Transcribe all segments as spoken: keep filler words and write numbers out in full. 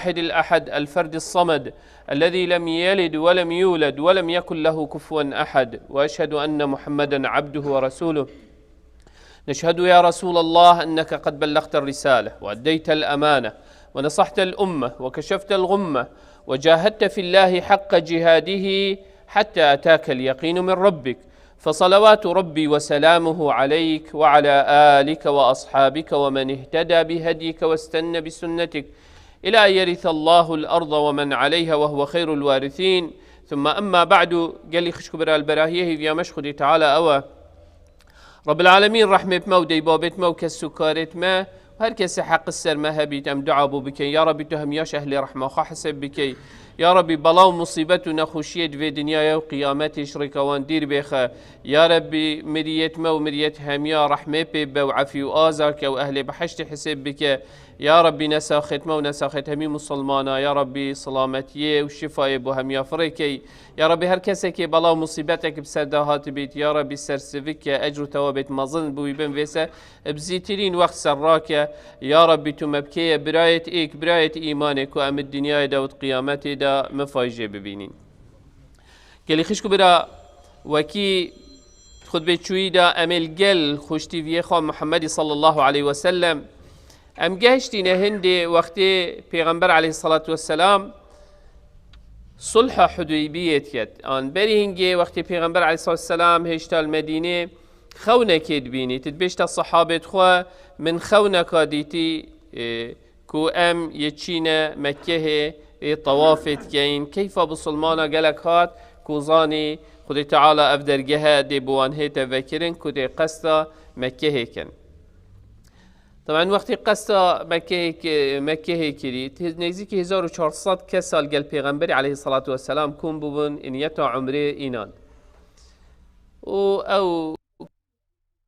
الأحد الفرد الصمد الذي لم يلد ولم يولد ولم يكن له كفوا أحد، وأشهد أن محمدا عبده ورسوله. نشهد يا رسول الله أنك قد بلغت الرسالة وأديت الأمانة ونصحت الأمة وكشفت الغمة وجاهدت في الله حق جهاده حتى أتاك اليقين من ربك، فصلوات ربي وسلامه عليك وعلى آلك وأصحابك ومن اهتدى بهديك واستن بسنتك إلى أن يرث الله الأرض ومن عليها وهو خير الوارثين. ثم أما بعد، gelî xişk û bira, li berahiyê hêviya me ji Xwedê Teala ew e. Rabbil Alemîn rehmê bi me û deybabêt me û kes û karêt me û her kesê heqi ser me hebît, em dua bo bikin. Ya Rabbî, tu hemiya ji ehlê rehma xwe heseb bikey. Ya Rabbî, bela û musîbet û nexweşiyê di vê dinyayê û qiyametê ji rêka wan dîr bêxe. Ya Rabbî, miriyet me û miriyet hemiya rehmê pê be û efî û aza ke û ehlê behiştê heseb bike. Ya Rabbî, nesaxêt me û nesaxêt hemî misilmana. Ya Rabbî, silametiyê û şifayê bo hemiya firê key. Ya Rabbî, her kesekê bela û musîbetek bi ser de hatibît, ya Rabbî, sersivik ke, ecr û tewabêt mezin bi wî bin vêse, bi zîtirîn wext ser rake. Ya Rabbî, tu me bikeye birayêt êk, birayêt îmanê ku em di dinyayê de û di qiyametê de mifayjê bibînîn. Gelî xişk û bira, wekî xutbê çûyî de em ê li gel xweştîviyê xwe Muhammedî sallallahu aleyhi ve sellem, em gehiştîne hindê wextê Pêxember aleyhissalatu vesselam sulha Hudeybiyê diket. An berî hingê wextê Pêxember aleyhissalatu vesselam hêşta li Medînê xewnekê dibînî. Tu dibêjte sahabêt xwe, min xewneka dîtî, e, ku em yê çîne Mekkehê ê tewafê dikeyin. Keyfa bisilmana gelek hat ku zanî Xwedê Teala ev dergehe dê bi wan hête vekirin ku dê qesta Mekkehê kin. Taban wextê qesta Mekkehê ki-, Mekkehê kirî, te-, nêzîkî hezar û çar sed kesa li gel Pêxemberî aleyhissalatu vesselam kom bûbûn, niyeta umrê înan. Û ew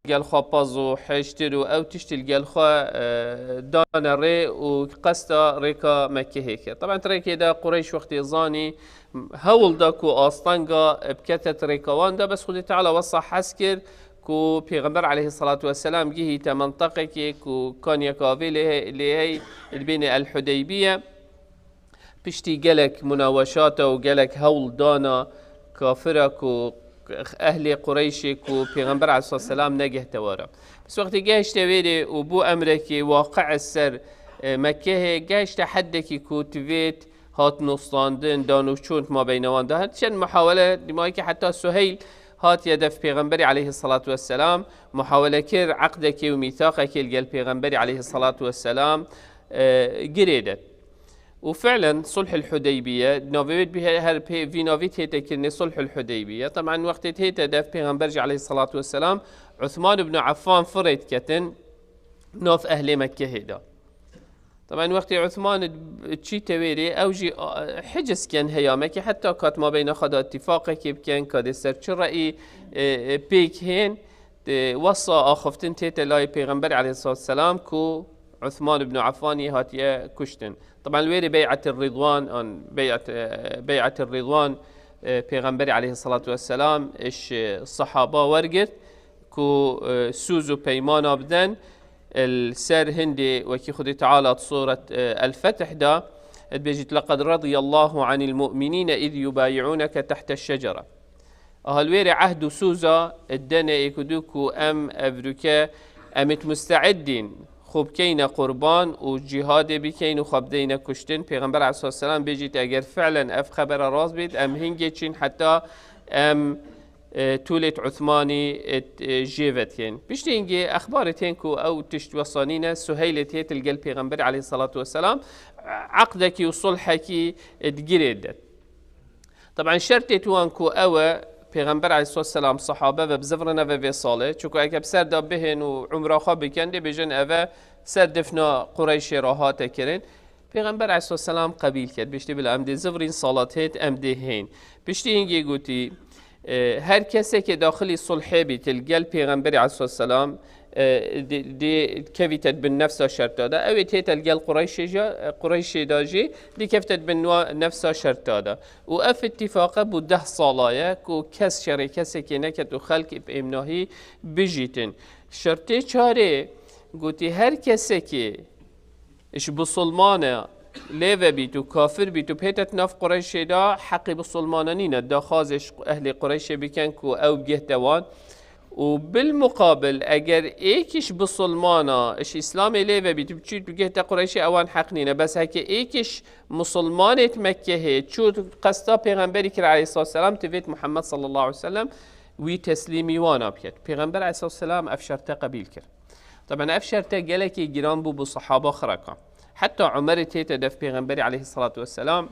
gel xwe pez û hêştir û ew tiştî li gel xwe, e, dane rê û qesta rêka Mekkehê kir. Taban di rêkê de Qureyş wextê zanî, hewl da ku astenga bikete di rêka wan de, bes Xwedê Teala wesa hez kir ku Pêxember aleyhissalatu vesselam gihîte menteqekê ku kaniyeka avê lê he-, lê hey, dibêne El Hudeybiye. Piştî gelek munaweşata û gelek hewl dana kafira ku ehlê Qureyşê ku Pêxember aleyhisselam negehte wara. Bes wextê gehişte wêrê û bû emrekî waqi ser, e, Mekkehê, gehişte heddekî ku tivêt hat nostandin, dan û çûn ma beyne wan de. Çend muhawele, dîmayekî heta Suheyl hatiye def Pêxemberî aleyhissalatu vesselam, muhawele kir, eqdekê û mîthaqekê li gel Pêxemberî aleyhissalatu vesselam, e, girê de. Û fi'len Sulhul Hudeybiye, navê wê bi her, her pê, vî navî tête kirinê Sulhul Hudeybiye. Taban wextê tête def Pêxember jî aleyhissalatu vesselam, Uthman ibn Affan firê diketin nav ehlê Mekkehê de. Taban wextê Uthman çîte wêrê, ew jî, a, hiciz ken heyamekê, heta kat ma beyna xwe de îtîfaqekê bikin, ka dê ser çi re'î, e, e, pêk hên, dê wesa axiftin tête layê Pêxember aleyhissalatu vesselam ku Uthman ibn Affanî hatiye kuştin. Taban li wêrê Bey'etir Ridwan, an Bey'et, e, Bey'etir Ridwan, e, Pêxemberî aleyhissalatu vesselam iş, e, sahaba wergirt ku, e, sûz û peymana biden, e, li ser hindê wekî Xwedê Teala di suret, e, El Fetih de dibêjit: "Leqed radiyallahu anil mu'minîne iz yubayi'ûneke tehteş şecere." Aha li wêrê ehd û sûza dene êk û du ku em evrûke em ê muste'idîn xwe bikeyne qurban û cîhadê bikeyn û xwe bideyne kuştin. Pêxember aleyhissalatu vesselam bêjît, eger fi'len ev xebera rast bît, em hingê çîn heta em, e, tûlêt Uthmanî, e, e, jê vedikên. Piştî hingê exbarê tên ku ew tişt wesa nîne, Suheylê têt li gel Pêxemberî aleyhissalatu vesselam eqdekî û sulhekî, e, digirê de. Taban şertê wan ku ew e, Pêxember aleyhissalatu vesselam sahabe ve bizivirine ve vê salê, çunku eke bi ser de bihên û umra xwe bikin, dê bêjin eve ser difna Qureyşê re hate kirin. Pêxember aleyhissalatu vesselam qebîl kir. Bêjtî bila em dê zivirîn, sala têt em dê hên. Piştî hingê gotî, e, her kesekê daxilî sulhê bît li gel Pêxemberî aleyhissalatu vesselam, e, dê, dê kevîte di bin nefsa şerta de. Ew ê tête li gel Qureyşê jî, Qureyşê de jî dê kevte di bin wa nefsa şerta de. Û ev îtîfaqe bû deh sala ye ku kes şerê kesekê neket û xelk bi êmnahî bijîtin. Şertê çarê gotî, her kesekê ji bisilmane lê vebît û kafir bît û bihête di nav Qureyşê de, heqê bisilmana nîne daxwazê ji ehlê Qureyşê bikin ku ew bigihte wan. Û bilmuqabil, eger êkî ji bisilmana, ji Îslamê lê vebît û biçût bigihte Qureyşê, ewan heq nîne. Bes heke êkî ji misilmanê di Mekkehê çû qesta pêxemberî kir aleyhissalatu vesselam, divêt Muhammed sallallahu aleyhi ve sellem wî teslîmî wana biket. Pêxember aleyhissalatu vesselam ev şerte qebîl kir. Taban ev şerte gelekî giran bû bo sahaba xireka. Heta Umerê tête def pêxemberî aleyhissalatu vesselam,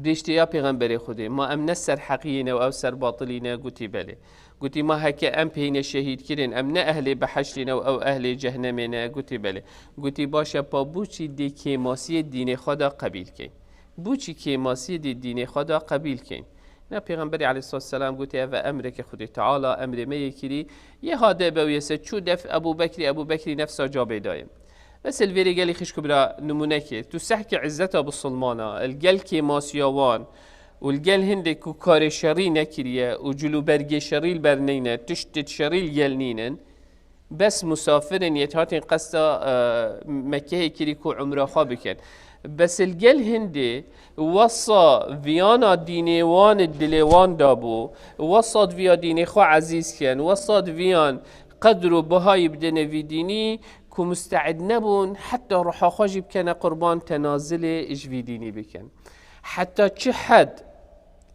diştê ya pêxemberê Xwedê, ma em ne ser heqiyê ne û ew ser batilî ne? Gotî belê. Gotî ma heke em peyne şehîd kirin, em ne ehlê behiştî ne û ew ehlê cehnemê ne? Gotî belê. Gotî baş e, pa bo çî dê kêmasiyê dînê xwe de qebîl keyn? Bo çî kêmasiyê dê dînê xwe de qebîl keyn? Na pêxemberê aleyhissalatu vesselam gotî ev e emreke Xwedê Teala, emrê me yê kirî, yê hade be û yê se çû def Ebû Bekrî, Ebû Bekrî nefsa cabê dayê. Bes li vêrê gelî xişk û bira nimûnekê, tu sehkê izzeta bisilmana, li gel kêmasiya wan û li gel hindê ku karê şerî nekiriye û cil û bergê şerî li ber neyne, tiştê şerî li gel nînin, bes musafir in yê hatin qesta, e, Mekkehê kirî ku umra xwe bikin. Bes li gel hindê wesa viyana dînê wan di dilê wan de bû, wesa di viya dînê xwe ezîz kin, wesa di viyan qedr û bihayî bidine vî dînî ku musteid nebûn heta ruha xwe jî bikene qurban, tenazilê ji vî dînî bikin. Heta çi hed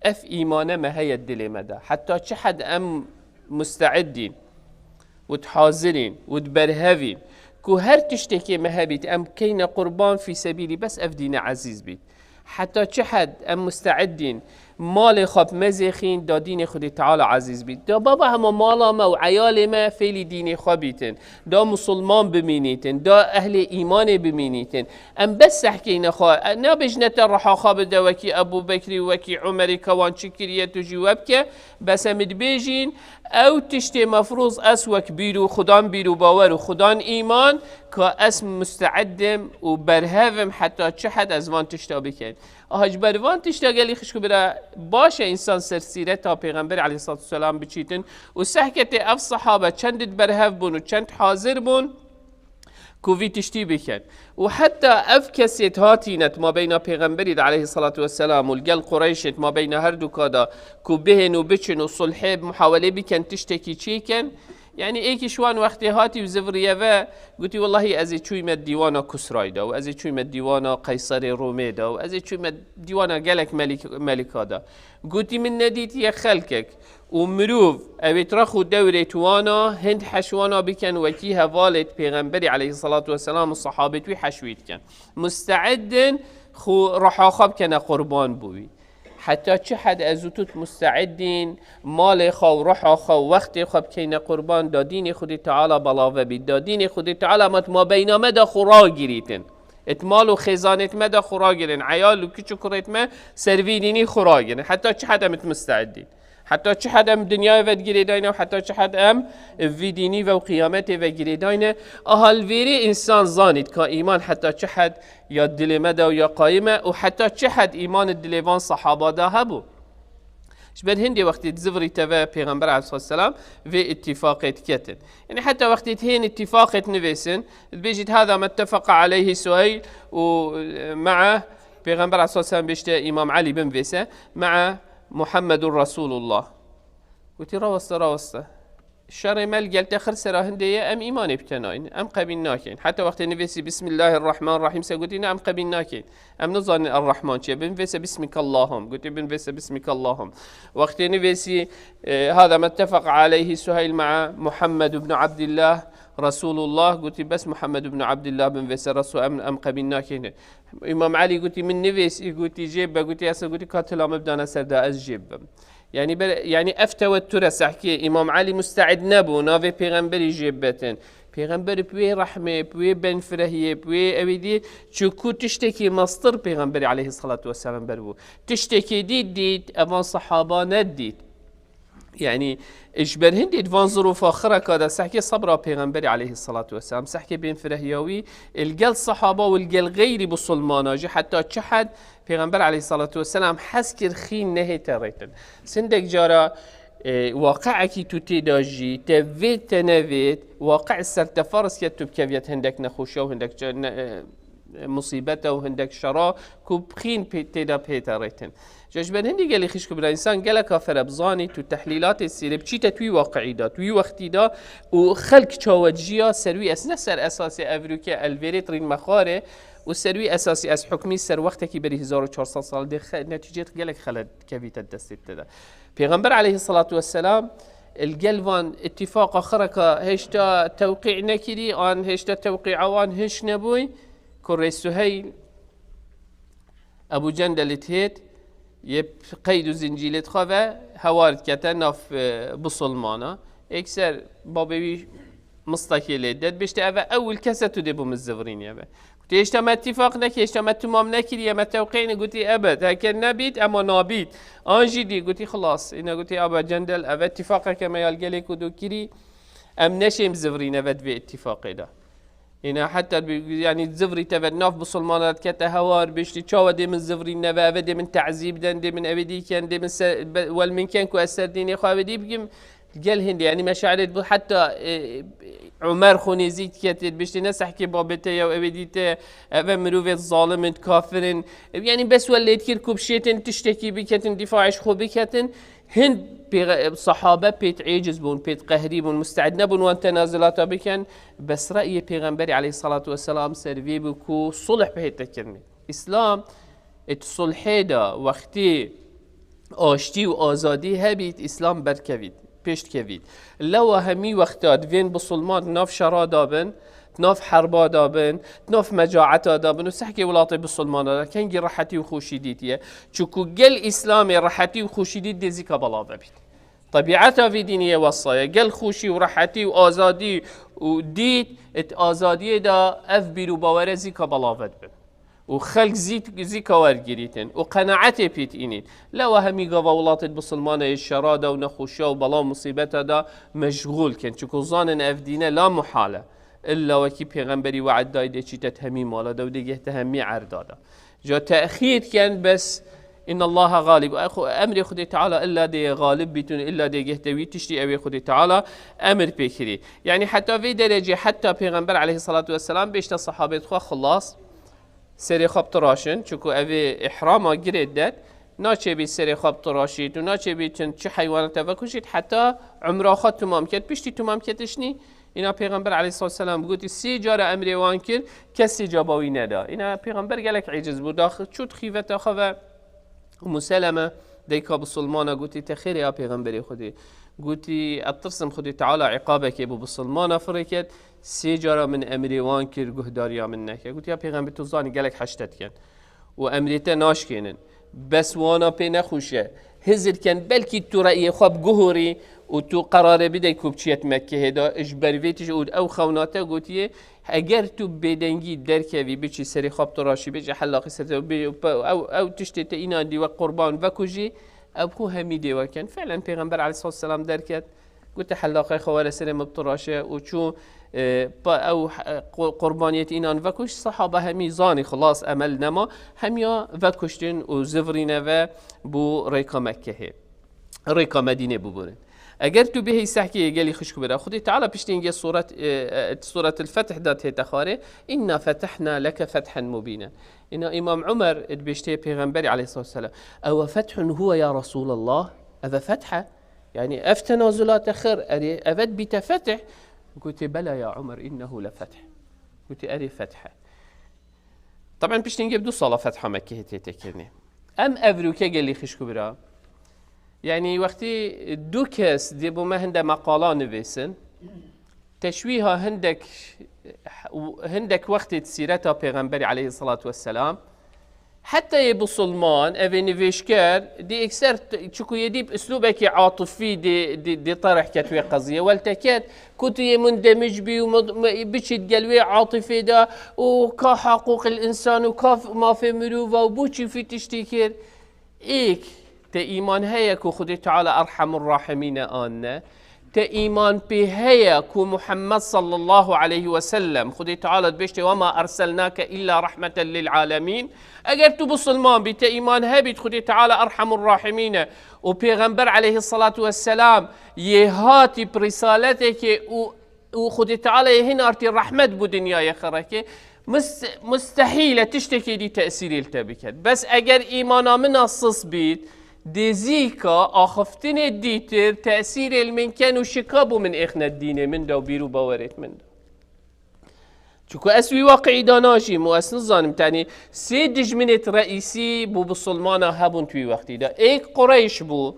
ev îmane me heye dilê me de? Heta çi hed em musteidîn û di hazirîn û di berhevîn ku her tiştekê me hebît em keyne qurban fî sebîlî, bes ev dîne ezîz bît? Heta çi hed em musteidîn malê xwe bi me zêxîn da dînê Xwedê Teala ezîz bît? Da baba hema mala me û eyalê me fêlî dînê xwe bîtin, da musulman bimînîtin, da ehlê îmanê bimînîtin. Em bes sehkeyne xwe, e, nabêjine te reha xwe bide wekî Ebû Bekrî û wekî Umerî, ka wan çi kiriye tu jî we bike. Bes em dibêjîn, ew tiştê mefrûz ez wek bîr û xudan bîr û bawer û xudan îman, ka ez musteid im û berhev im heta çi hed ez van tişta bikim. Aha, ji ber van tişta gelî xişk û bira, baş e însan ser sîreta Pêxemberê aleyhissalatu vesselam biçîtin û sehketê ev sehabe çend di berhev bûn û çend hazir bûn ku vî tiştî bikin. Û heta ev kesê hatîne di mabeyna Pêxemberî de aleyhissalatu vesselam û li gel Qureyşê di mabeyna her du ka de ku bihên û biçin û sulhê muhawelê bikin, tiştekî çêkin. Yanî êkî ji wan wextê hatî û zivriye ve, gotî, wellahî ez ê çûyme dîwana Kusrayê de û ez ê çûyme dîwana Qeyserê Romê de û ez ê çûyme dîwana gelek melîk-, melîka de. Gotî, min nedîtiye xelkek û mirov, ew ê rex û dewrê wana, hind heş wana bikin wekî hevalêt Pêxemberî aleyhissalatu vesselam û sehabêt wî heş wî dikin. Musteid in xwe, reha xwe bikene qurban bo wî. Heta çi hed ez û tu musteidîn malê xwe û reha xwe û wextê xwe bikeyne qurban da dînê Xwedê Teala belave bît, da dînê Xwedê Teala ma di mabeyna me de xwe ragirîtin. Di mal û xêzanêt me de xwe ragirin, eyal û kiç û kurêt me ser vî dînî xwe ragirin. Heta çi hed em di musteidîn? Heta çi hed em dinyayê ve girêdayne û heta çi hed em vî dînî ve û qiyametê ve girêdayne? Aha, li vêrê însan zanît ka îman heta çi hed ya dilê me de û ya qayî me û heta çi hed îman di dilê van sehaba de hebû. Ji ber hindê wextê dizivirîte ve Pêxember aleyhissalatu vesselam vê îtîfaqê diketin. Yanî heta wextê dihên îtîfaqê dinivêsin, dibêjît, "Hada mettefaqa aleyhi Suheyl û, e, ma'a", Pêxember aleyhissalatu vesselam bêjte Îmam Elî binivêse, "Ma'a Muhammedun Resulullah." Gotî, "Raweste, raweste. Şerê me li gel te xir sera hindê ye, em îmanê bi te nayîn, em qebîl nakin." Heta wextê nivêsî Bismillahirrahmanirrahîm se gotî, "Ne, em qebîl nakin. Em nizanin Errahman çi ye. Binivêse Bismikallahum." Gotî, "Binivêse Bismikallahum." Wextê nivêsî, e, "Hada mettefaqa aleyhi Suheyl ma'a Muhammed ibn Abdillah Resulullah." Gotî, "Bes Muhammed ibn Abdillah binivêse, Resul, em, em qebîl nakin." Îmam Elî gotî, "Min nivêsî." Gotî, "Jê be." Gotî, "Esa gotî ka tila min bidane ser da ez jê bibim." Yanî ber-, yanî ev tewetur e, sehkê Îmam Elî musteid nebû navê Pêxemberî jê bibetin. Pêxember bi wê rehmê, bi wê benfirehiyê, bi wê ewîdî, çunku tiştekî mestir Pêxemberî aleyhissalatu vesselam ber bû. Tiştekî dît, dît, evan sehaba nedît. Yanî ji ber hindê di van zirofa xireka de sehkê sebra Pêxemberî aleyhissalatu vesselam, sehkê benfirehiya wî, li gel sehaba û li gel xeyrî bisilmana jî heta çi hed Pêxember aleyhissalatu vesselam hez kir xîn nehête rêtin. Sindek cara, e, waqiekî tu tê de jî, te vêt te nevêt, waqi ser te ferz ket tu bikeviyet hindek nexweşiya û hindek ca-, ne-, e, musîbeta û hindek şera ku bixîn pê-, tê de pê te rêtin. Ji, ji ber hindî gelî xişk û bira însan gelek a fere bizanît û tehlîlatê sîrê biçîte tu wî waqiî de, tu wî wextî de û xelk çawa dijiya ser wî es-, ne ser esasê evrûke elvêrê tirîn mexarê û ser wî esasî ez hukmî ser wextekî berî hezar û çar sed sal dê xe-, netîcê gelek xelet kevîte destê te de. Pêxember aleyhissalatu vesselam li gel van îtîfaqa xireka hêşta tewqî nekirî, an hêşta tewqîa wan hiş nebûy, kurê Suheyl, Ebu Cendelî dihêt, yê qeyd û zincîlê dixwe ve hewar dikete nav, e, bisilmana. Êkser babê wî mistekê lê de, dibêjte, eve ewil kes e tu dê bo min zivirînî eve. Gotî, hêşta me îtîfaq nekir, hêşta me timam nekiriye, me tewqî ne, gotî, ebed, heke nebît, ema nabît. An jî dî, gotî, xilas. Îne gotî, Aba Cendel, eve îtîfaqeke me ya li gelê ku do kirî, em neşêm zivirîn eve di vê îtîfaqê de. Îna heta bi-, yanî zivrî te ve nav bisilmana dikete hewar, biştî çawa dê min zivrî neve, eve dê min tezîb den, dê min eve dî ken, dê min se-, be-, wel min ken ku ez ser dînê xwe eve dî bikim, gel hindê, yanî meşairê bu heta, e, Umer xwe nêzîk dikete, biştî ne sehkê babê te ya eve dî te, eve mirovê zalim in, kafir in. Yanî bes wel lê dikir ku bişêtin tiştekî biketin, dîfaê ji xwe biketin. Hin pêxe-, sahabe pêt êciz bûn, pêt qehrî bûn, musteed nebûn wan tenazulata bikin. Bes reyê Pêxemberî aleyhissalatu vesselam ser vê bû ku sulh bihête kirinê. Îslam, ê di sulhê de wextî aştî û azadî hebît, Îslam berkevît, pêşt kevît. Lewa hemî wexta divên bisilman di nav şera de bin, di nav herba de bin, di nav mecaeta de bin û sehkê welatê bisilmana de kengî rehetî û xweşî dîtiye. Çuku gel Îslamê rehetî û xweşî dît dê zîka belav bibît. Tebîeta vî dîniyê wesa ye. Gel xweşî û rehetî û azadî û dît, it azadiyê de ev bîr û bawere zîka belav dibin. Û xelk zî, zîka wergirîtin û qenaetê pêt înît. Lewa hemî gava welatê bisilmane yê şera de û nexweşiya û bela û musîbeta de meşgûl kin. Çuku zanin ev dîne la muhal e. Îlla wekî Pêxemberî we'd dayî dê çîte hemî mala de û dê gehte hemî erda de. Ja texîr ken bes, inna Allaha galib. Ay xwe, emrê Xwedê Teala îlla dê galib bît û îlla dê gehte wî tiştî ew ê Xwedê Teala emir pê kirî. Yanî heta vê derecê, heta Pêxember aleyhissalatu vesselam bêşte sahabê xwe xilas, serê xwe bitiraşin, çuku ev ê îhrama girê det, naçêbî serê xwe bitiraşît û naçêbî çi heywanete vekujît, heta umra xwe timam ket. Piştî timam ketişnî, îna Pêxember aleyhissalatu vesselam gotî, sê cara emrê wan kir, kes sê ca bawî neda. Îna Pêxember gelek êciz bû, dax-, çû di xîveta xwe ve Ummu Seleme, dayika bisilmana, gotî, te xêrê ya Pêxemberê Xwedê. Gotî, ez tirsim Xwedê Teala îqabekê bo bisilmana firê ket, sê cara min emrê wan kir, guhdariya min neke. Gotî, ya Pêxember, tu zanî gelek heşte dikin û emrê te naşkênin. Bes wana pê nexweş e. Hizir ken belkî tu reyê xwe biguhorî û tu qerarê bidey ku biçiyet Mekkehê de, ji ber vê tişt û ew xewna te gotiye, eger tu bêdengî derkevî, biçî serê xwe bitiraşî, biçî helaqî ser te, bê-, ew, ew tiştê te înan dî wek qurban vekujî, ew xwe hemî dê we ken. Felen Pêxember aleyhissalatu vesselam derket, gote, helaqê xwe were serê min bitiraşe û çû, e, pa ew, e, qu-, qurbaniyet înan vekuş, sahaba hemî zanî, xilas emel nema, hemiya vekuştin û zivrîne ve bo rêka Mekkehê, rêka Medînê biburin. Eger tu bihêy sehkê gelî xişk bira, Xwedê Teala piştî hingê suret, e, e, Suretil Fetih de tête xwarê, "Inna fetehna leke fethen mubînen." Îna Îmam Umer dibêjtê Pêxemberî aleyhissalatu vesselam, "Ewe fethun huwe ya Resulallah?" Eve fethe? Yani ev tenazulate xir, erê, eve dibîte fetih? Gotê, "Bela ya Umer, innehu le fetih." Gotê, "Erê fethe." Taban piştî hingê bi du sala fetha Mekkehê tête kirinê. Em evrûke gelî xişk û bira. Yani wextî du kes dê bo me hinde meqala nivîsin, teşwîha hindek, hindek wextê di sîreta Pêxemberî aleyhissalatu vesselam, heta yê bisilman, ev ê nivêjker, dê ekser t-, çiku yê dî bi uslûbekî atifî dê, dê, dê terih ket wê qeziyê. Wel te ket, ku tu yê min demij bî û min, min, biçît gel wê atifê de û ka heqûqil însan û ka f-, mafê mirova û bo çi fî tiştî kir. Êk te îman heye ku Xwedê Teala Erhemur Rahimîn e an ne? Te îman pê heye ku Muhammed sallallahu aleyhi ve sellem, Xwedê Teala dibêjte, "Ve ma erselnake illa rahmeten lil alemîn"? Eger tu bisilman bî, te îman hebît Xwedê Teala Erhemur Rahimîn e û Pêxember aleyhissalatu vesselam yê hatî bi risaletekê û û Xwedê Teala yê hin artî rehmet bo dinyayê xireke, Must-, mustehîl e tiştekê dî tesîrê li te biket. Bes eger îmana min a sis bît, dê zîka axiftinê dîtir tesîrê li min ken û şika bû min êxne dînê min de û bîr û bawerêt min de. Çunku ez wî waqiî da najîm û ez nizanim, tenê sê dijminêt reîsî bû bisilmana hebûn tu wî wextî de. Êk Qureyş bû,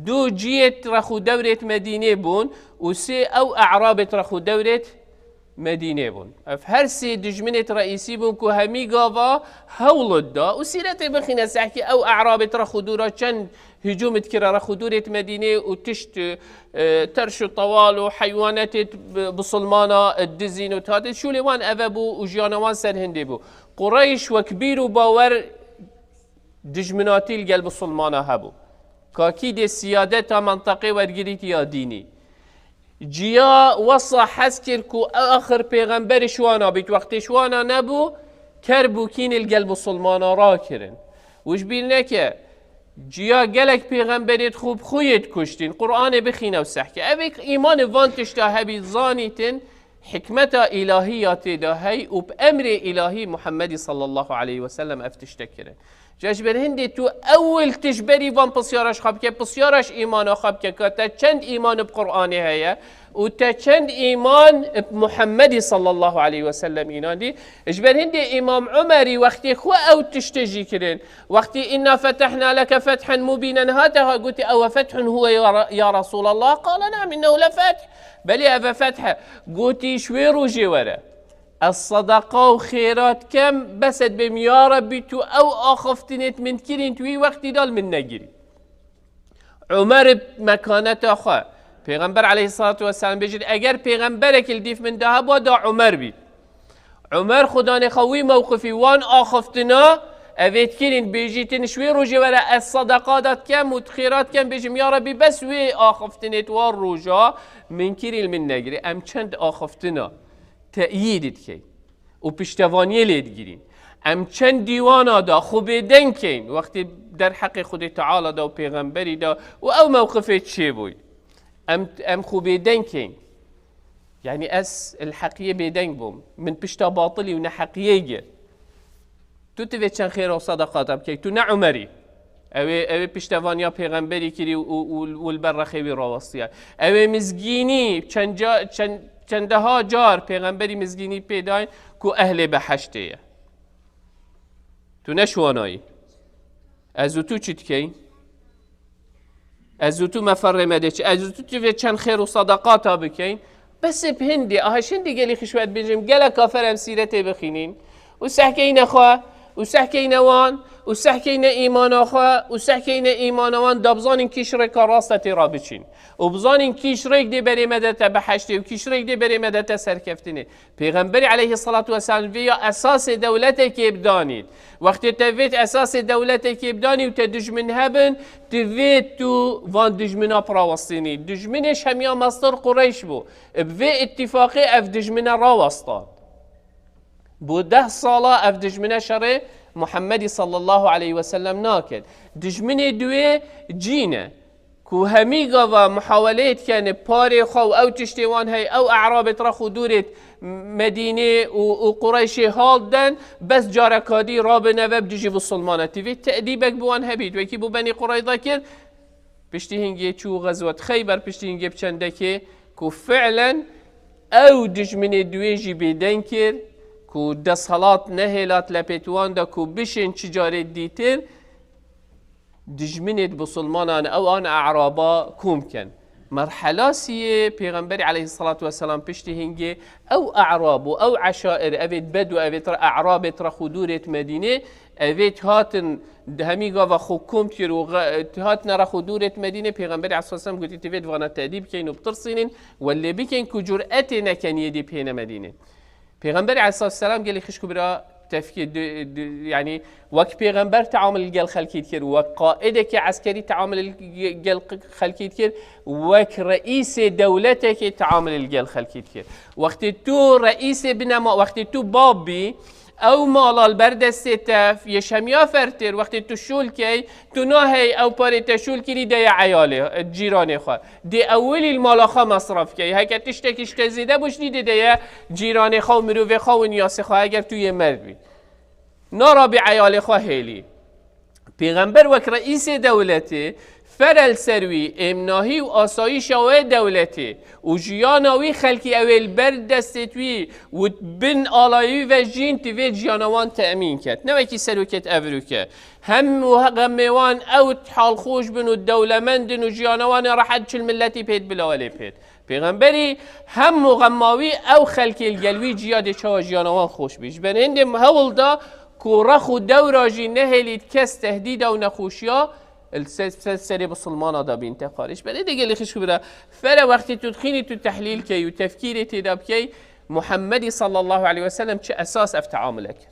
du ciyêt rex û dewrêt Medînê bûn û sê ew e'rabêt rex û dewrêt Medînê bûn. Ev her sê dijminêt reîsî bûn ku hemî gava hewl da û sîretê bixîne sehkî ew e'rabêt rex û dûra çend hicûm dikire rex û dûrêt Medînê û tişt, e, terş û tewal û heywanetêt bi-, bisilmana, e, dizîn û tate şûlê wan eve bû û jiyana wan ser hindê bû. Qureyş wek bîr û bawer dijminatî li gel bisilmana hebû. Kakî dê siyadeta menteqê wergirît ya dînî. Ciya wesa hez kir ku axir pêxemberî ji wana bît. Wextê ji wana nebû, ker bûkînê li gel bisilmana rakirin. Û ji bîr neke, ciya gelek pêxemberêt xwe bi xwe yê dikuştîn. Qur'anê bixîne û sehke. Ev êk îmanê van tişta hebî zanîtin, hikmeta îlahî ya tê de hey û bi emrê îlahî Muhemmedî sallallahu aleyhi ve sellem ev tişte kirin. Ca ji ber hindê tu ewil tişt berî van pisyara ji xwe bike, pisyara ji îmana xwe bike, ka te çend îman bi Qur'anê heye û te çend îman bi Muhemmedî sallallahu aleyhi ve sellem înandî. Ji ber hindê Îmam Umerî wextê xwe ew tiştê jî kirin. Wextê "Inna fetehna leke fethen mubînen" hate ha gotî, "Ewe fethun huwe ya Re-, ya Resulallah?" Qale, "Neam, innehu le feth." Belê, ev e feth e. Gotî, "Ji wê rojê were ez sedeqa û xêra dikem, bes ez dibêm, ya Rebbî, tu ew axiftinêt min dikirîn, tu wî wextî de li min negirî." Umer bi mekaneta xwe, Pêxember aleyhissalatu vesselam bêjin, eger pêxemberek li dîf min de hebûa, da Umer bî. Umer xudanê xwe wî mewqifî wan axiftina, ev ê dikirîn, bêjîtin, "Ji wê rojê were ez sedeqa da dikem û xêra dikem, bêjim, ya Rebbî, bes wê axiftinêt wan roja min kirî li min negirî." Em çend axiftina teyîd dikeyn û piştevaniyê lê digirîn. Em çend dîwana da xwe bêdeng keyn, wextê derheqê Xwedê Teala da û pêxemberî da û ew mewqifê çêbûyî. Em, em xwe bêdeng keyn. Yanî ez li heqiyê bêdeng bûm. Min pişta batilî û neheqiyê girt. Tu divê çend xêr û sedeqata bikey. Tu ne Umerî. Ew ê, ew ê piştevaniya pêxemberî kirî û, û, û li ber rexê wî rawestiye. Ew ê mizgînî çend ca-, çend, çendeha car pêxemberî mizgînî pê dayîn ku ehlê beheştê ye. Tu ne şiwanayî. Ez û tu çi dikeyn? Ez û tu meferê me de çi? Ez û tu divê çend xêr û sedeqata bikeyn? Bes ê bi hindê, aha, ji hindê gelî xişwet bêjim, gelek afer em sîretê bixînîn. Û sehkeyne xwe, û sehkeyne wan, û sehkeyne îmana xwe, û sehkeyne îmana wan, da bizanîn kî ji rêka rast e tê re biçîn. Û bizanîn kî ji rêk dê berê me de te beheştê û kî ji rêk dê berê me de te serkeftinê. Pêxemberî aleyhissalatu vesselam vê ya esasê dewletekê bidanît. Wextê te vêt esasê dewletekê bidanî û te dijmin hebin, tu vê tu van dijmina birawestînî. Dijminê ji hemiya mestir Qureyş bû. Bi vê îttifaqê ev dijmine rawestan. Bo deh sala ev dijmine şerê Muhammedî sallallahu aleyhi ve sellem naket. Dijminê duê cîn e. Ku hemî gava muhaweleyê dikene parê xwe û ew tiştê wan hey, ew e'rabêt rex û dûrêt Medînê û, û Qureyşê hal den, bes careka dî rabine ve bi dijî bisilmana. Tivê te'dîbek bi wan hebît. Wekî bo Benî Qureyza kir, piştî hingê çû xezwet Xeyber, piştî hingê bi çendekê ku fi'len ew dijminê duê jî bêdeng kir, ku desthilat nehêlat lepêt wan de ku bişên çi carê dîtir, dijminêt bisilmanan ew an e'raba kom ken. Merhela siyê Pêxemberî aleyhissalatu vesselam piştî hingê ew e'rab û ew eşair, evêt bedû, evêt re-, e'rabêt rex û dûrêt Medînê, evêt hatin di hemî gava xwe kom dikir û xe-, hatine rex û dûrêt Medînê, Pêxemberî aleyhissalatu vesselam gotî, tivêt vana tedî bikeyn û bitirsînin, welê bikeyn ku cüretê neken yê dî bihêne Medînê. Pêxemberî aleyhissalatu vesselam gelî xişk û bira tevkî di, di, yanî wek pêxember teamul li gel xelkî dikir, wek qaidekî eskerî teamul li ge-, gel q-, xelkî dikir, wek reîsê dewletekê teamul li gel xelkî dikir. Wextê tu reîsê binema, wextê tu bab bî, Ew mala li ber destê te, yê şemiya fertir, wextê tu şûl key, tu nahey ew parê te şûl kirî de ye eyalê, cîranê xwe. Dê ewilî li mala xwe mesraf key. Heke tiştekî ji te zêde bû, ji dî dê de ye cîranê xwe û mirovê xwe û niyasê xwe, eger tu yê merd bî. Narabî eyalê xwe hêlî. Pêxember wek reîsê dewletê, fere li ser wî êmnahî û asayîşa wê dewletê û jiyana wî xelkî ew ê li ber destê wî û bin alayê wî ve jîn, ti vê jiyana wan temîn ket. Ne wekî serokêt evroke. Hem û he-, xemê wan ew halxweş bin û dewlemend in û jiyana wan ê rehet çil miletî pêt bila welê pêt. Pêxemberî hem û xema wî ew xelkê li gel wî ciya dê çawa jiyana wan xweş bî. Ji ber hindê hewl da ku rex û dewra jî nehêlît kes tehdîda û nexweşiya li se-, se-, serê bisilmana da bîn te xwarê. Ji ber hindê gelî xişk bira, fere wextê tu dixînî tu tehlîl key û tefkîrê têda bikey, Muhemmedî sallallahu aleyhi ve sellem çi esas ev teamule kir?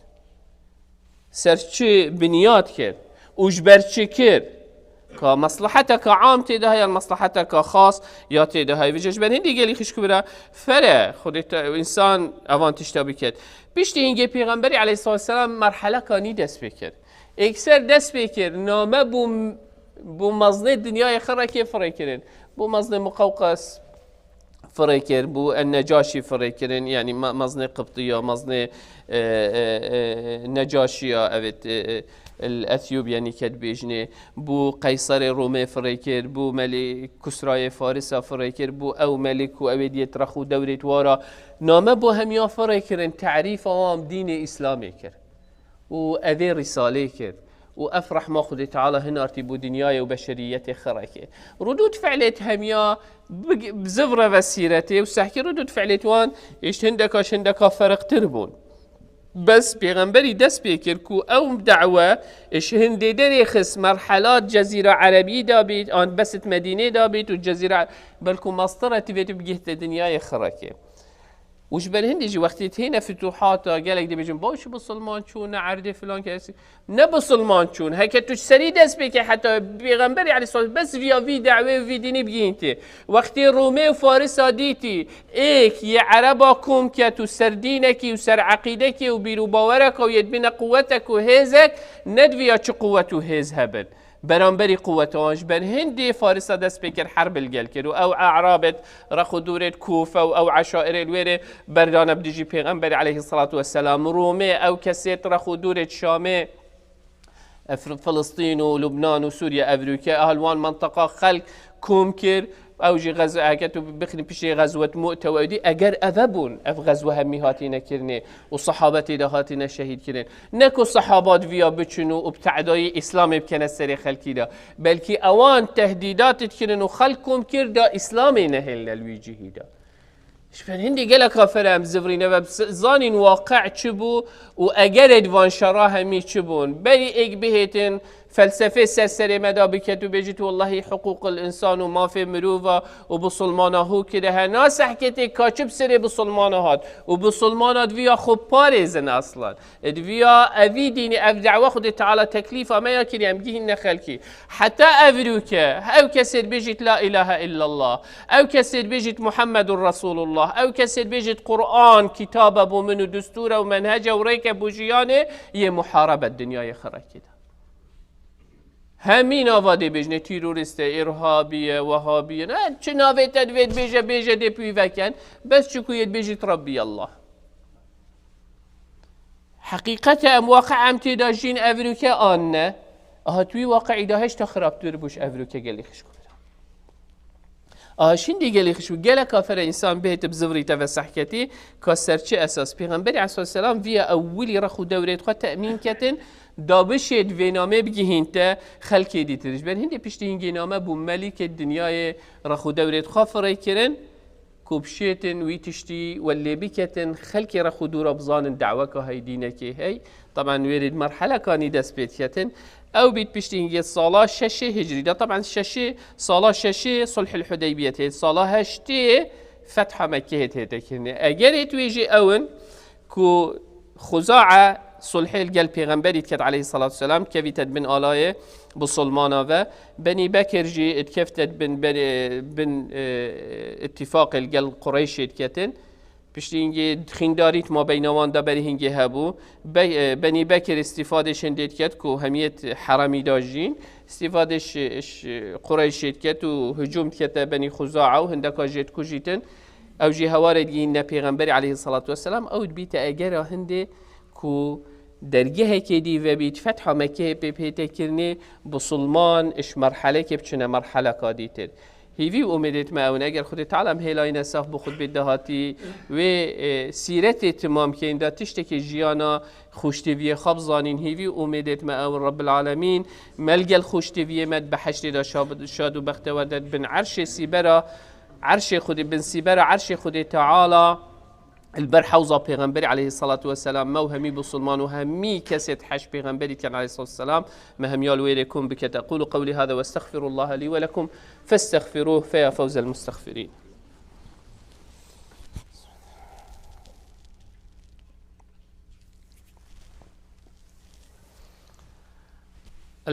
Ser çi binyat kir û ji ber çi kir? Ka meslaheta ka am tê de heye, yan meslaheta ka xas ya tê de heye. Vêce ji ber hindî gelî xişk bira fere Xwedê te, însan evan tişta biket. Piştî hingê Pêxemberî aleyhissalatu vesselam merheleka nî dest pê kir. Êkser dest pê kir, name bû, bû mezinê dinyayê xirekê firê kirin. Bû mezinê Muqewqes, firê kir, bû en-Necaşî firê kirin, yanî me-, mezinê Qibtiya, mezinê, e, e, e, Necaşiya, evet, e, e, el Etiyobya nîket bêjinê, bû Qeyserê Romê firê kir, bû Melî Kusrayê Farisa firê kir, bû ew melik û ew ê diyet rex û dewrê twara. Name bû hemiya firê kirin, terîfa wan dînê Îslamê kir. û evê rîsalê kir û ev rehma Xwedê Teala hinartî bû dinyayê û beşeriyetê xirekê. Rudûd fi'lêt hemiya bi, bi zivre ve sîretê û sehkî rudûd fi'lêt wan îşt hindeka ji hindeka ferqtir bûn. Bes Pêxemberî dest pê kir ku ew da'we ji hindê derê xist merhelat Cezîra Erebî da bît, an besit Medînê da bît û Cezîra belku mastira tivêt û bigihte dinyayê xirekê. Û ji ber hindê jî wextê têne fituhata gelek dibêjin, baş bisilman çûn, ne erdê filan kesî. Ne bisilman çûn. Heke tu ji serî dest pê ke heta Pêxemberî aleyhisselam bes viya vî dawê û vî dînî bigihîntî. Wextê Romê û Farisa dîtî, êk yê Ereba kom ket û ser dînekî û ser eqîdekê û bîr û bawereka û yê dibîne quwetek û hêzek, ne diviya çi quwet û hêz hebin. Beramberî quweta wan ji ber hindê Farisa dest pê kir herb li gel kir û ew E'rabêt rex û dûrêt Kûfe û ew eşairê li wêrê berdane bi dijî Pêxemberî aleyhisselatu vesselam. Romê ew kesêt rex û dûrêt Şamê, e, Fil-, Filistîn û Lubnan û Sûriye evrûke, ahil wan menteqa xelk kom kir. Ew jî xez-, heke tu bixînî piştî xezwet Mu'te û ew dî, eger ev hebûn, ev xezwe hemî hatîne kirinê û sehabetê de hatine şehîd kirin. Ne ku sehaba diviya biçin û, û bi te'dayî Îslamê bikene serê xelkî de. Belkî ewan tehdîdat dikirin û xelk kom kir da Îslamê nehêline li wî cihî de. Ji ber hindê gelek kafir em zivrîne ve s-, zanîn waqe çi bû û egerê di van şera hemî çi bûn. Berî êk bihêtin felsefê ser serê me de biket û bêjit, wellahî hiqûqil însan û mafê mirova û bisilmana hû kire he. Na sehketê ka çi bi serê bisilmana hat û bisilmana diviya xwe parêzin aslan. Diviya evî dînî, ev da'wa Xwedê Teala teklîfa me ya kiriye, em gihînne xelkî. Heta evrûke, ew kesê dibêjît la ilahe illallah, ew kesê dibêjît Muhammedur Resulullah, ew kesê dibêjît Qur'an kitabe bo min û dustûr e û menhece û rêke bo jiyanê, yê muharebet dinyayê xirekî de. Hemî nava dê bêjinê, terorîst e, îrhabî ye, wehabî ye. Ne, çi navê te divê dibêje, bêje dê pî veken. Bes çi ku yê dibêjît Rabbî Allah. Heqîqet e, em waqe em tê de jîn evrûke an ne. Aha tu wî waqeî de hêşta xirabtir bû ji evrûke gelî xişk û bira. Aha şindî gelî xişk û gelek afere însan bihête bi zivrî te ve sehketî, ka ser çi esas? Pêxemberî aleyhisselam viya ewilî rex û dewrêt xwe temîn ketin, da bişêt vê namê bigihînte xelkê dîtir. Ji ber hindê piştî hingê name bû melîkê dinyayê rex û dewrêt xwe firê kirin, ku bişêtin wî tiştî welê biketin, xelkê rex û dûra bizanin daweka hey dînekê hey. Taban wêrê di merhelekanî dest pê diketin. Ew bît piştî hingê sala şeşê hicrî de. Taban şeşê, sala şeşê Sulhul Hudeybiyetê, sala heştê Fetha Mekkehê tête kirinê. Egerê tu wê jî ew in ku Xuzae sulhê li gel Pêxemberî diket aleyhissalatu vesselam, kevîte di bin alayê bisilmana ve. Benî Bekir jî dikefte di bin, bin, e, ittifaqê li gel Qureyşê diketin. Piştî hingê xîndarî di mabeyna wan de berî hingê hebû. Be-, e, Benî Bekir îstîfadê ji hindê diket ku hemiyet heremî de jîn. Îstîfadê ji, ji Qureyşê diket û hicûm dikete Benî Xuzaa û hindeka jê dikujîtin. Ew jî hewarê digihîne Pêxemberî aleyhissalatu vesselam. Ew dibîte egera hindê ku dergehekê dî vebît, fetha Mekkeyê pê pête kirinê, bisilman ji merhelekê biçine merheleka dîtir. Hîvî û umêdêt me ew in, eger Xwedê Teala em hêlayîne saf bi xutbê dahatî wê, e, sîretê timam kêin de tiştekê jiyana xweşteviyê xwe bizanîn. Hîvî û umêdêt me ew in, Rebbil Alemîn me li gel xweşteviyê me di behiştê de şab-, şad û bextewer de di bin erşê sîbera, erşê Xwedê, bin sîbera erşê Xwedê Teala li ber hewza Pêxemberî aleyhissalatu vesselam me û hemî bisilman û hemî kesê diheş Pêxemberî dikin aleyhissalatu vesselam, me hemiya li wê rê kom bikete. أقول قولي هذا وأستغفر الله لي ولكم فاستغفروه فيا فوز المستغفرين.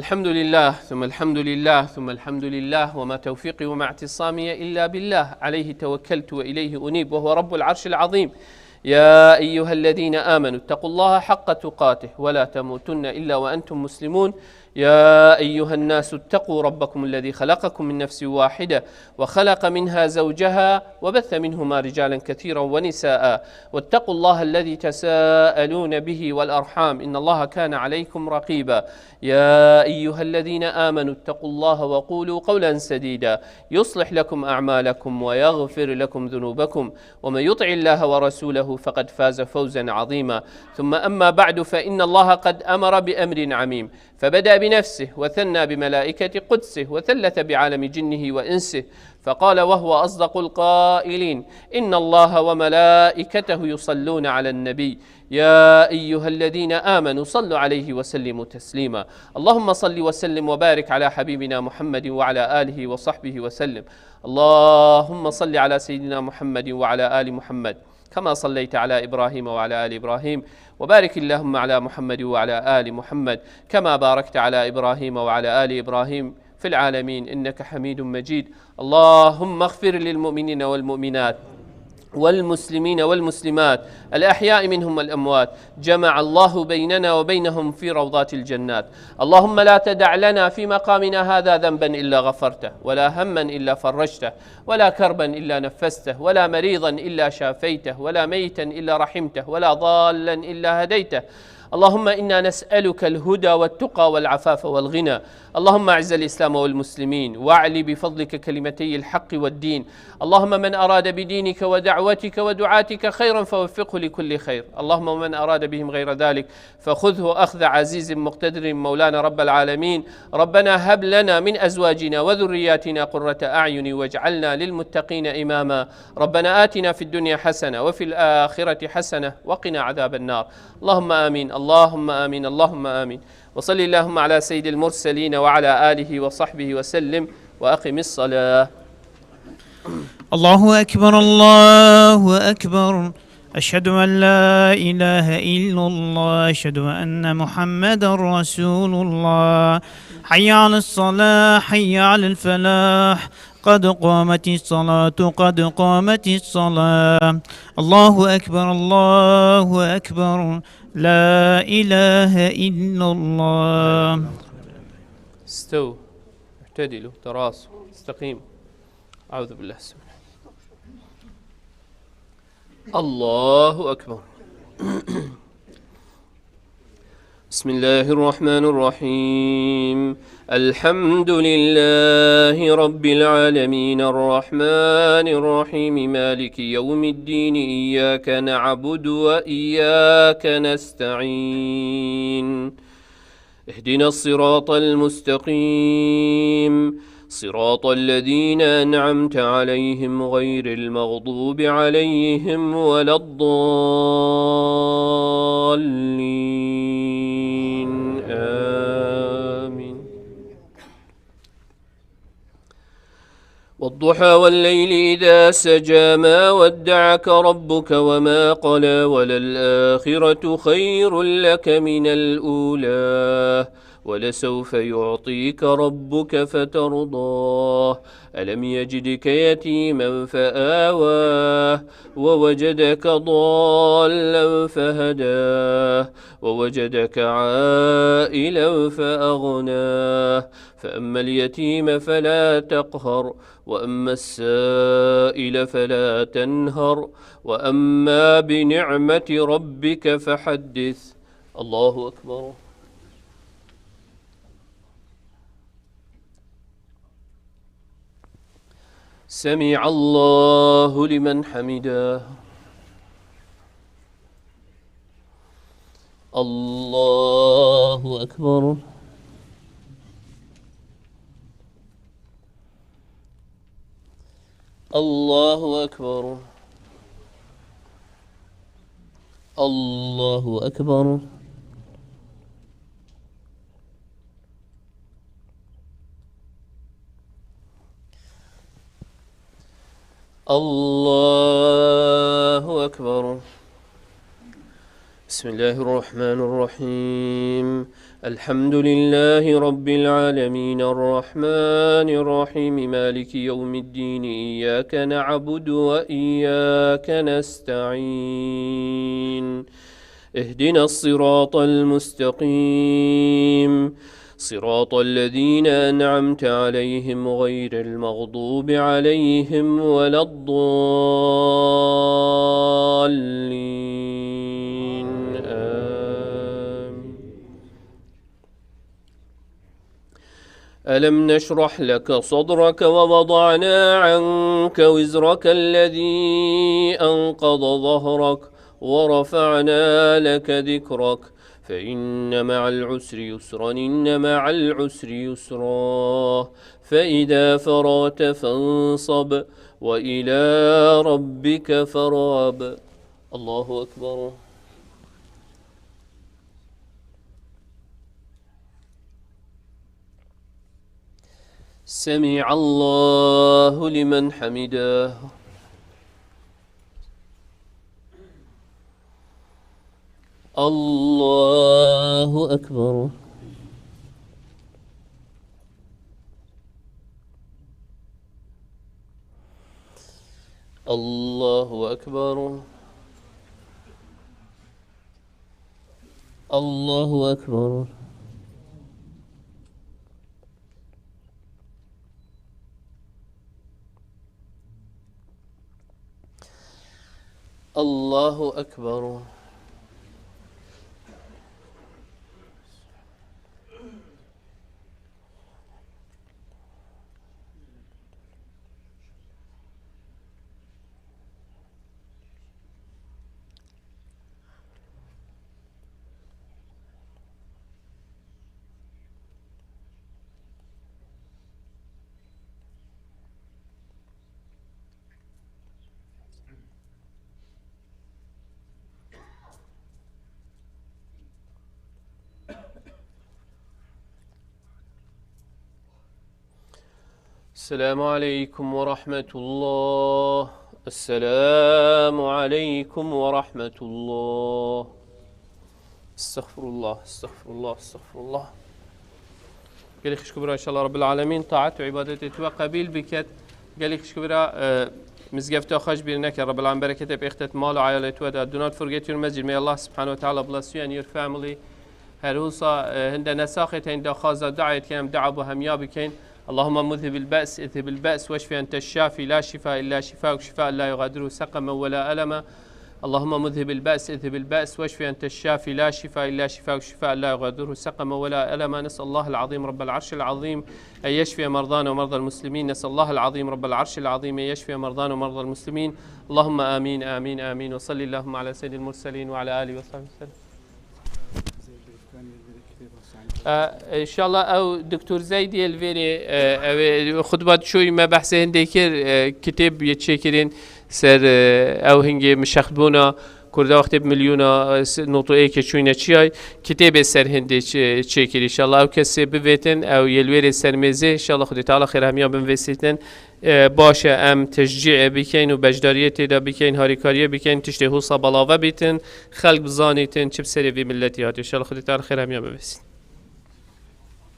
الحمد لله، ثم الحمد لله، ثم الحمد لله، وما توفيقي وما اعتصامي إلا بالله، عليه توكلت وإليه أنيب، وهو رب العرش العظيم. يا أيها الذين آمنوا اتقوا الله حق تقاته ولا تموتن إلا وأنتم مسلمون. يا أيها الناس اتقوا ربكم الذي خلقكم من نفس واحدة وخلق منها زوجها وبث منهما رجالا كثيرا ونساء، واتقوا الله الذي تساءلون به والأرحام، إن الله كان عليكم رقيبا. يا أيها الذين آمنوا اتقوا الله وقولوا قولا سديدا يصلح لكم أعمالكم ويغفر لكم ذنوبكم، ومن يطع الله ورسوله فقد فاز فوزا عظيما. ثم أما بعد، فإن الله قد أمر بأمر عميم، فبدأ بنفسه وثنى بملائكة قدسه وثلث بعالم جنه وإنسه، فقال وهو أصدق القائلين: إن الله وملائكته يصلون على النبي، يا أيها الذين آمنوا صلوا عليه وسلموا تسليما. اللهم صل وسلم وبارك على حبيبنا محمد وعلى آله وصحبه وسلم. اللهم صل على سيدنا محمد وعلى آل محمد كما صليت على إبراهيم وعلى آل إبراهيم، وبارك اللهم على محمد وعلى آل محمد كما باركت على إبراهيم وعلى آل إبراهيم في العالمين إنك حميد مجيد. اللهم اغفر للمؤمنين والمؤمنات والمسلمين والمسلمات الأحياء منهم والأموات، جمع الله بيننا وبينهم في روضات الجنات. اللهم لا تدع لنا في مقامنا هذا ذنبا إلا غفرته، ولا هما إلا فرجته، ولا كربا إلا نفسته، ولا مريضا إلا شافيته، ولا ميتا إلا رحمته، ولا ضالا إلا هديته. اللهم إنا نسألك الهدى والتقى والعفاف والغنى. اللهم أعز الإسلام والمسلمين، وأعل بفضلك كلمتي الحق والدين. اللهم من أراد بدينك ودعوتك ودعاتك خيرا فوفقه لكل خير. اللهم ومن أراد بهم غير ذلك فخذه أخذ عزيز مقتدر. مولانا رب العالمين، ربنا هب لنا من أزواجنا وذرياتنا قرة أعين واجعلنا للمتقين إماما. ربنا آتنا في الدنيا حسنة وفي الآخرة حسنة وقنا عذاب النار. اللهم آمين، اللهم آمين، اللهم آمين. وصل اللهم على سيد المرسلين وعلى آله وصحبه وسلم، وأقم الصلاة. الله أكبر، الله أكبر. أشهد أن لا إله إلا الله، أشهد أن محمدا رسول الله. حي على الصلاة، حي على الفلاح، قد قامت الصلاة، قد قامت الصلاة. الله أكبر، الله أكبر. لا إله إلا الله. استو، اعتدلوا، تراصوا، استقيموا. أعوذ بالله السميع. الله أكبر. بسم الله الرحمن الرحيم. الحمد لله رب العالمين، الرحمن الرحيم، مالك يوم الدين، إياك نعبد وإياك نستعين. اهدنا الصراط المستقيم، صراط الذين أنعمت عليهم غير المغضوب عليهم ولا الضالين. آمين. والضحى والليل إذا سجى، ما ودعك ربك وما قلى، وللآخرة خير لك من الأولى، ولسوف يعطيك ربك فترضى. ألم يجدك يتيما فآوى، ووجدك ضالا فهدى، ووجدك عائلا فأغنى، فأما اليتيم فلا تقهر، وأما السائل فلا تنهر، وأما بنعمة ربك فحدث. الله أكبر. سمع الله لمن حمده. الله أكبر. الله أكبر. الله أكبر. الله أكبر. بسم الله الرحمن الرحيم. الحمد لله رب العالمين، الرحمن الرحيم، مالك يوم الدين، إياك نعبد وإياك نستعين. اهدنا الصراط المستقيم، صراط الذين أنعمت عليهم غير المغضوب عليهم ولا الضالين. آمين. ألم نشرح لك صدرك ووضعنا عنك وزرك الذي أنقض ظهرك ورفعنا لك ذكرك، فإن مع العسر يسرا، إن مع العسر يسرا، فإذا فرغت فانصب، وإلى ربك فارغب. الله أكبر. سمع الله لمن حمده. الله أكبر. الله أكبر. الله أكبر. الله أكبر. السلام عليكم ورحمة الله. السلام عليكم ورحمة الله. استغفر الله، استغفر الله، استغفر الله. Gelî xişk û bira, înşallah Rabbil Alemîn taet û îbadetê tu we qebîl biket. Gelî xişk û bira, e, mizgefta xwe ji bîr neke. Rabbil Alemîn bereketê bêxte di mal û eyalê tu we de. Do not forget your masjid. May Allah subhanahu wa ta'ala bless you and your family. Her wisa, e, hinde nesaxê tên daxwaza duayê dikin, em dua bo hemiya bikin. اللهم مذهب البأس، اذهب البأس، واشف أنت الشافي، لا شفاء إلا شفاؤك، شفاء لا يغادر سقما ولا ألما. اللهم مذهب البأس، اذهب البأس، واشف أنت الشافي، لا شفاء إلا شفاؤك، شفاء لا يغادر سقما ولا ألما. نسأل الله العظيم رب العرش العظيم أن يشفي مرضانا ومرضى المسلمين. نسأل الله العظيم رب العرش العظيم أن يشفي مرضانا ومرضى المسلمين. اللهم آمين، آمين، آمين. وصل اللهم على سيد المرسلين وعلى آله وصحبه وسلم. E, înşallah ew Doktor Zeydî li vêrê, e, ew ê xutba diçûyî me behsê hindê kir, e, kitêb yê çêkirin ser, e, ew hingê mişextbûna Kurda wextê bi milyona, e, s-, notû êkê çûyne çiyay, kitêbê ser hindê çê-, çêkir. Înşallah ew kesê bivêtin, ew yê li wêrê ser mêzê, înşallah Xwedê Teala xêr hemiya bin vêsîtin. E, baş e em teşcîê bikeyn û beşdariyê tê de bikeyn, harîkariyê bikeyn, tiştê husa balave bîtin, xelk bizanîtin çi bi serê vî miletî hatiye. Înşallah Xwedê Teala xêr hemiya bivêsît.